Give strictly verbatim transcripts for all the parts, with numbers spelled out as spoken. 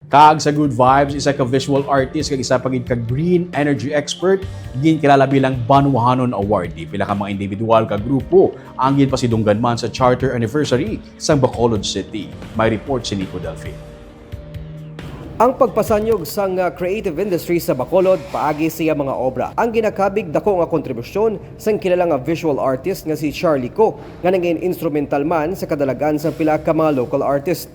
Kag sa Good Vibes, isa ka visual artist kag isa pa gid ka green energy expert, ginkilala bilang Banwahanon Awardee. Pila ka mga individual kag grupo ang ginpasidunggan man sa Charter Anniversary sang Bacolod City. May report si Nico Delfin. Ang pagpasanyog sang, ah, creative industry sa Bacolod paagi sa iya mga obra ang ginakabig dako nga kontribusyon sang kilala nga visual artist nga si Charlie Co, nga nangin instrumental man sa kadalagan sang pila ka mga local artist.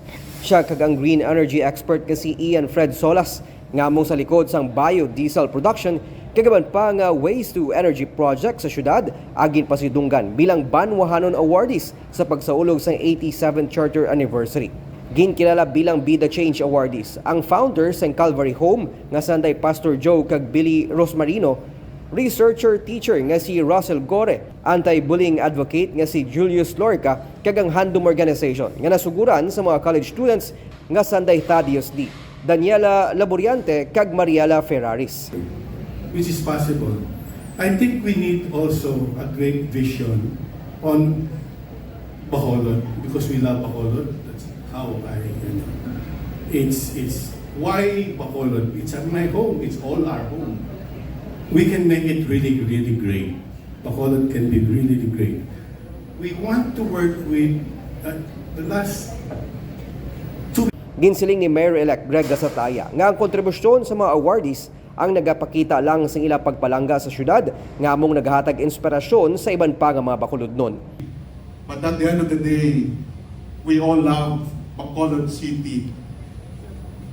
Siya kag ang green energy expert nga si Ian Fred Solas, nga amo sa likod sang biodiesel production kag iban pa nga waste to energy project sa syudad, ang ginpasidunggan bilang Banwahanon Awardees sa pagsaulog sang eighty-seventh Charter Anniversary. Ginkilala bilang Bida Change Awardees ang founder sang Calvary Home nga sanday Pastor Joe kag Billy Rosmarino, researcher teacher nga si Russell Gore, anti-bullying advocate nga si Julius Lorca, kag ang Handom Organization nga nasuguran sa mga college students nga sanday Thaddeus D, Daniela Laboriante, kag Mariela Ferraris. Which is possible. I think we need also a great vision on Bacolod because we love Bacolod. That's how I, you know, it's, it's why Bacolod? It's at my home. It's all our home. We can make it really, really great. Bacolod can be really great. We want to work with uh, the last Ginsiling ni Mayor-elect Greg Gasataya nga ang kontribusyon sa mga awardees ang nagapakita lang sang ila pagpalangga sa syudad nga among nagahatag inspirasyon sa iban pa nga mga Bacolodnon. But at the end of the day, we all love Bacolod City.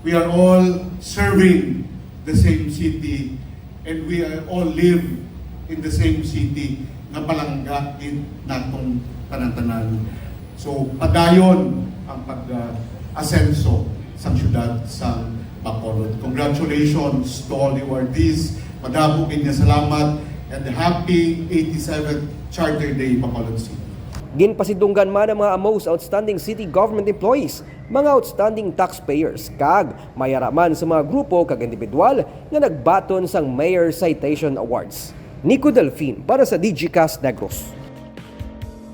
We are all serving the same city and we are all live in the same city nga palangga gid natong tanan-tanan. So padayon ang pag-asenso sang syudad sang Bacolod. Congratulations to all the awardees. Madamo gid nga salamat and happy eighty-seventh Charter Day, Bacolod City. Ginpasidunggan man ang mga most outstanding city government employees, mga outstanding taxpayers, kag may ara man sa mga grupo kag individual nga nagbaton sang Mayor Citation Awards. Nico Delfin para sa Digicast Negros.